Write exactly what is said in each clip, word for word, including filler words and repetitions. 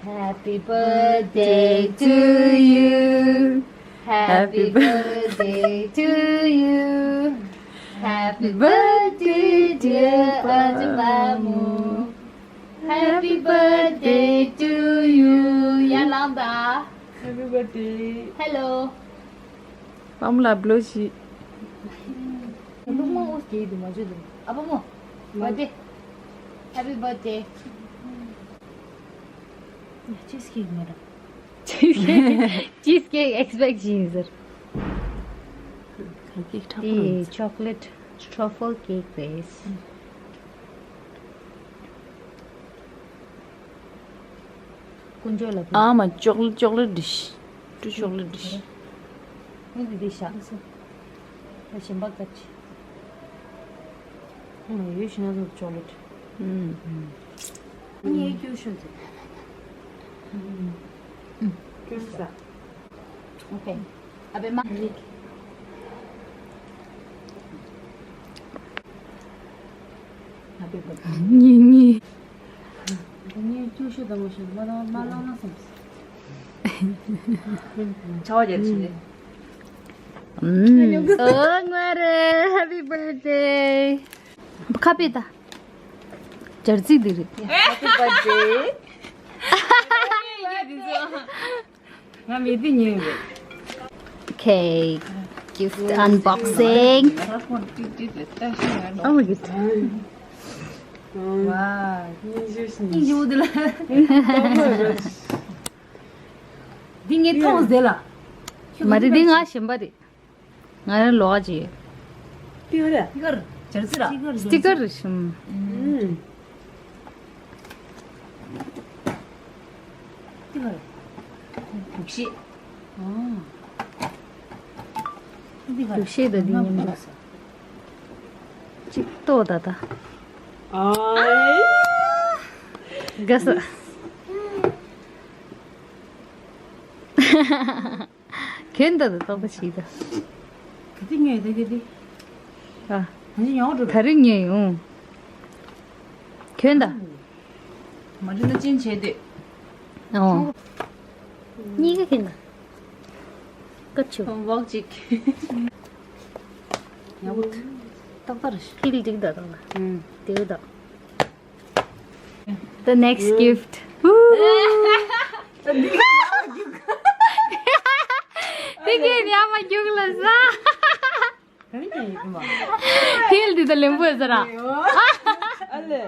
Happy birthday to you. Happy birthday to you. Happy birthday, dear Pajumamu. Happy birthday to you. ཡར་ལངས་དང་། Happy birthday. Hello. པ་མོ་ལ་བློ་ཞིག་ལུག་མ་འོ་སྐྱེས་འདུག་མ་བརྗོད་འདུག་ཨ་པ་མོ། Birthday. Happy birthday. Cheesecake མ་རེད། Cheesecake, cheesecake expect བྱས་ཡིན་ཟེར། གང་གིས་ཁྲག་པོ་རེད། དེ་chocolate truffle cake རེད། དཀོན་མཆོག་ལ་ཕུལ། ཨ་མ་ཅོག་ལེ་ཅོག་ལེ་ཌིཤ། ཀྲུ་ཅོག་ལེ་ཌིཤ། ངས་འདི་འདི་བཞག་ད་གཞན་པ་ག་ཅི། ཁོང་ལ་ཡོད་ཤི་ན་ཚོ་ཅོག་ལེ་ཌི། ཨུམ། ངས་སྐྱུར་ཤོད་ཟེར། སྐྱུར་ཟ། Okay. ཨ་བེ་མ། ཉི་ཉི། ངས་སྐྱུར་ཤོད་དང་མ་ཤོད་མ་དང་མ་ལང་ན་སོང་། ཆ་བ་རྒྱལ་ཕྱིན་རེད། ཨོ་ང་རེ། Happy birthday. ཁ་པེ་ད། སྦྱར་རྩི་འདི་རེད། Happy birthday. ང་མི་འདི་ཉོས་ཡོད། Okay, gift unboxing. Oh, gift. Wow. འདི་ངས་མཐོང་ཟེར་ལ། མ་རེད། འདི་ང་གཞན་པ་རེད། ང་རང་ལོགས་ཀ་ཅིག་ཡོད། ཏི་ཀར་རེད། ཏི་ཀར་སྦྱར་རྩི་ར། སི་ཊི་ཀར་རེད་ཤམ། ཨུམ། ཏི་ཀར། གུག་ཤེས། ཨོ། ཏི་ཀར། གུག་ཤེས་དང་འདི་མཉམ་དུ། གཅིག་ཏོ་ད་ད། ཨ། དགའ་ས། གན་ད་ད་ཏོག་ཏོ་ཞིག་ད། ག་དེ་ཉོས་ད་ག་དེ། ཨ། ད་ཅི་ཉོ་འགྲོ། ད་རིང་ཉོས་ཡོང་། གན་ད། མ་འགྲིག་ན་ཅན་བྱས་ཏེ། ཨོ། གཉིས་ཀ་གན་ད། ཀ་ཆུ། ཝག་ཅིག་ཡག་པོ། ཏག་ཏག་རེད། ཧིལ་འགྲིག་ད་ཏག་ཏག་ཨུམ། དེ་ག་ད། The next gift. དེ་གས་ཉམས་མ་རྒྱུག་ལ་ཟ། ཧིལ་འདི་ད་ལེམ་བུ་ཟ་ར། ཨ་ལེ།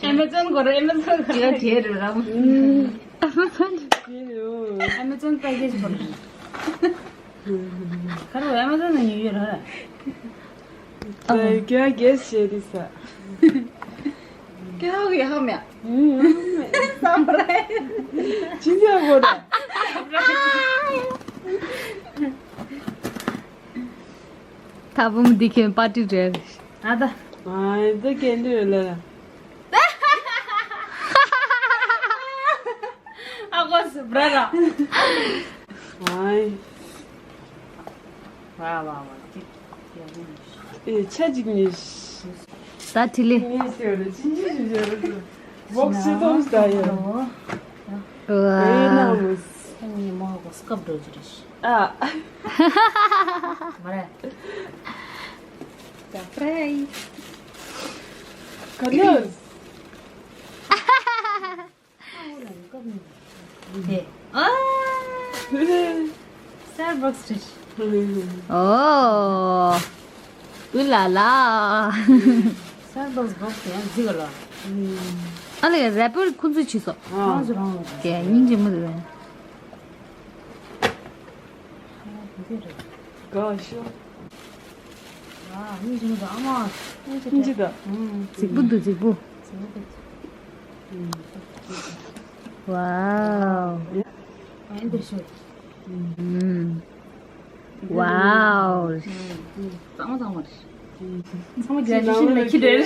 ཨེ་མེ་ཛོན་གོ་ར། ཨེ་མེ་ཛོན་གོ་ར། ཨེ་མེ་ཛོན་པེ་ཀེཇ་གོ་ར། ཁ་རུ་ཨེ་མེ་ཛོན་ནང་ཡོད་ར། ཨ། ཁྱོད་གེས་བྱེད་དུས་ས། ཁྱོད་ཧ་གོ་ཡ་ཧ་མ་ཡ། ཨུམ། སམ་རེད། ཅི་འདྲ་གོ་ར། ད་བུམ་འདི་ཁྱོད་པར་ཊི་རེད། ཨ་ད། ཨ་ད་གན་དུ་ལ། ཨ་གོ་སི་བྲ་ར། ཨའི། ཝ་ཝ་ཝ། ཨེ་ཆ་ཅིག་ནི། ད་ཐི་ལི། ངས་ཟེར་བ་ཅི་འདྲ་ཞིག་བྱས་རེད། བོག་སི་ཏོམ་སི་ད་ཡོད། ཝ། ཨེ་ན་མོ། ངས་མ་གོ་སྐབས་འགྲོ་རྒྱུ་རེད། ཨ། མ་རེད། ད་ཕྲའི། ག་ནས། དེ། ཨ། སྟར་བག་སི་རེད། ཨོ། ཨུ་ལ་ལ། སྟར་བག་སི་བག་སི་ཡང་རྫིག་ག་ལ། ཨ་ལེ་རེ་པར་ཁོ་ཚོས་བྱས་སོང་། ཨ། རང་སུ་རང་ལ། ཀྱེ་སྙིང་རྗེ་མོ་དེ་བས། དགའ་ཤོག་ཨ་མི་ཞིག་དང་ཨ་མ། སྙིང་རྗེ་དང་། ཨུམ། རྫིག་པོ་འདུག་རྫིག་པོ། རྫིག་པོ་འདུག་ཝའོ། ཨ་འདིར་ཤོག་ཨུམ། ཝའོ། ཨུམ། གཙང་མ་གཙང་མ་རེད། ཚང་མ་རྒྱ་ཆེ་ཤིན་ལ་ཁྱི་འདྲ་རེད།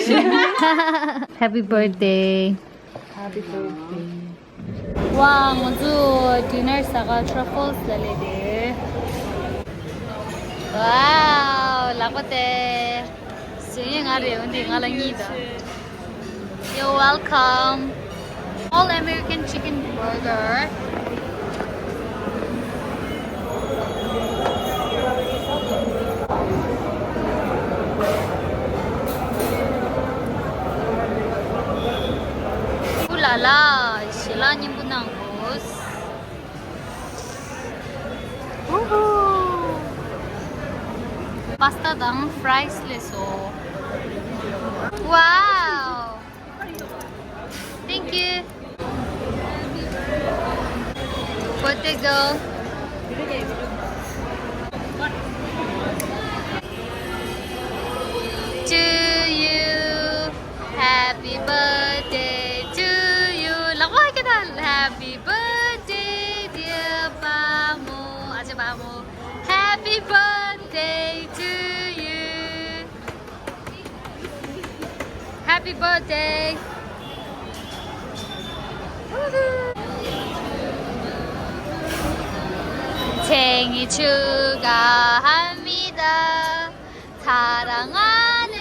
Happy birthday. Happy birthday. ཝ། ང་ཚོ་ཌི་ནར་ཟ་ག་ཊྲ་ཕལ་སི་ལ་སླེབས་ཏེ། ཝའོ། ལག་པ་དེ། གཟུགས་བརྙན་ང་རེ་འོན་ཏེ་ང་ལ་གཉིས་དང་། You're welcome. All American chicken burger. Ooh la la, ཞལ་ལག་མཉེས་པོ་གནང་གོ། Woohoo! Pasta དང་fries སླེབས་སོང་། Wow! Thank you. Birthday girl. To you. Happy birthday to you. ལག་པ་ཁྱེར་དང་། Happy birthday, dear པ་མོ། ཨ་ཅེ་པ་མོ། Happy birthday to you. Happy birthday. 생일 축하합니다. 사랑하는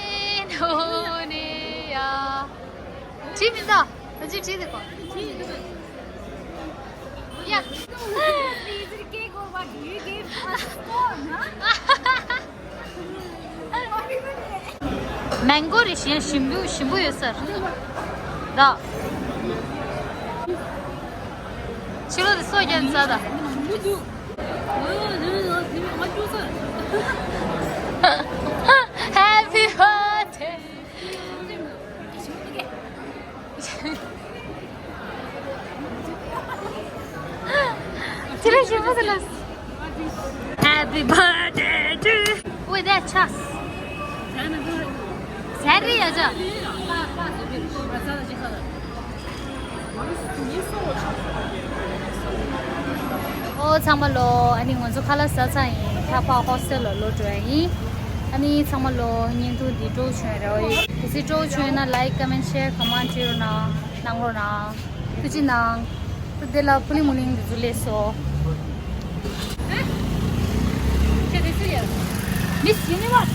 오늘야. Jimmy, 나. 나 지금 지금 거. 야. Is it a cake or what? You gave us corn, huh? Mango རེད། ཞིམ་པོ་ཞིམ་པོ་ཡོད་ས་རེད། ད་ཕྱི་ལོགས་དེ་སོ་རྒྱག་ས་ད། Happy birthday. Happy birthday to you. Wait, that chas. Sorry, aja. ཨོ་ཚང་མ་ལོ། ཨ་ནི་ང་ཚོ་ཁ་ལག་ཟ་ཚར་ཡིན། ད་ཕར་ཧོ་སི་ཊེལ་ལ་ལོག་འགྲོ་ཡ་ཡིན། ཨ་ནི་ཚང་མ་ལོ། བརྙན་ཐུང་འདི་སྤྲོ་བྱུང་རེ་བ་ཡོད། གལ་སྲིད་སྤྲོ་བྱུང་ན་like, comment, share, comment བྱེད་རོགས་གནང་། གནང་རོགས་གནང་། ཐུགས་རྗེ་གནང་། ད་དེ་ལ་ཕུ་ལི་མུ་ལིང་འདི་ཚོ་སླེབས་སོང་། Miss Universe.